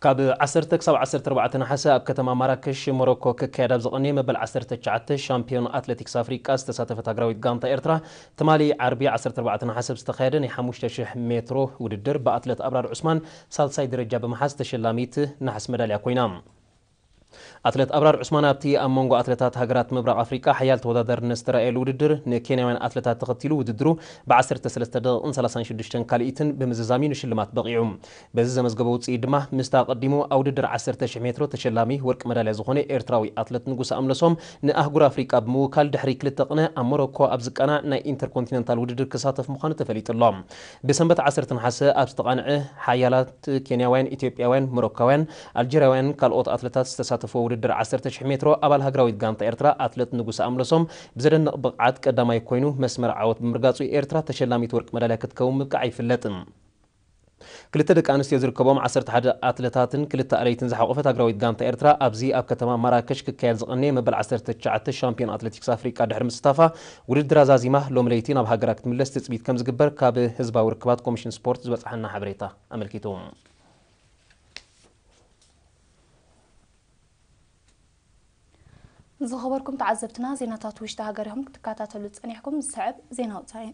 ካብ ዓሰርተ ክሳብ ዓሰርተ ኣርባዕተ ነሓሰ ኣብ ከተማ ማራከሽ ሞሮኮ ክካየድ ኣብ ዝቐነየ መበል ዓሰርተ ትሽዓተ ሻምፒዮን ኣትሌቲክስ ኣፍሪቃ ዝተሳተፈት ሃገራዊት ጋንታ ኤርትራ፣ ትማሊ ዓርቢ ዓሰርተ ኣርባዕተ ነሓሰ ብዝተኻየደ ናይ ሓሙሽተ ሽሕ ሜትሮ ውድድር ብኣትሌት ኣብራር ዑስማን ሳልሳይ ደረጃ ብምሓዝ ተሸላሚት ነሓስ መዳልያ ኮይና። ኣትሌት ኣብራር ዑስማን ኣብቲ ኣብ መንጎ ኣትሌታት ሃገራት ምብራቕ ኣፍሪቃ ሓያል ተወዳዳርነት ዝተራእየሉ ውድድር፣ ንኬንያውያን ኣትሌታት ተኸቲሉ ውድድሩ ብ ዓሰርተ ሰለስተ ደቂቕን ሰላሳን ሽዱሽተን ካልኢትን ብምዝዛም እዩ ንሽልማት በቒዑ። በዚ ዘመዝገቦ ውፅኢት ድማ ምስቲ ኣቐዲሙ ኣብ ውድድር ዓሰርተ ሽሕ ሜትሮ ተሸላሚ ወርቂ መዳልያ ዝኾነ ኤርትራዊ ኣትሌት ንጉስ ኣምለሶም ንኣህጉር ኣፍሪቃ ብምውካል ድሕሪ ክልተ ቅነ ኣብ ሞሮኮ ኣብ ዝቃናዕ ናይ ኢንተርኮንቲነንታል ውድድር ክሳተፍ ምዃኑ ተፈሊጡ ኣሎ። ብሰንበት ዓሰርተ ነሓሰ ኣብ ዝተቓንዐ ሓያላት ኬንያውያን፣ ኢትዮጵያውያን፣ ሞሮካውያን፣ ኣልጀርያውያን ካልኦት ኣትሌታት ዝተሳተፍዎ ውድድር ዓሰርተ ሽሕ ሜትሮ ኣባል ሃገራዊት ጋንታ ኤርትራ ኣትሌት ንጉስ ኣምለሶም ብዘደንቕ ብቕዓት ቀዳማይ ኮይኑ መስመር ዓወት ብምርጋጹ ኤርትራ ተሸላሚት ወርቂ መዳልያ ክትከውን ምብቃዓ ይፍለጥ። ክልተ ደቂ ኣንስትዮ ዝርከቦም ዓሰርተ ሓደ ኣትለታትን ክልተ ኣለይትን ዝሓቖፈት ሃገራዊት ጋንታ ኤርትራ ኣብዚ ኣብ ከተማ ማራከሽ ክካየድ ዝቐነየ መበል ዓሰርተ ትሽዓተ ሻምፒዮን ኣትሌቲክስ ኣፍሪቃ ድሕሪ ምስታፋ ውድድር ኣዛዚማ ሎሚ ለይቲ ናብ ሃገራ ክትምለስ ትጽቢት ከም ዝግበር ካብ ህዝባዊ ርክባት ኮሚሽን ስፖርት ዝበጽሓና ሓበሬታ ኣመልኪቱ። ዝኸበርኩም ተዓዘብትና፣ ዜናታት ውሽጢ ሃገር ኢኹም ክትከታተሉ ጸኒሕኩም። ዝስዕብ ዜና ወጻኢ።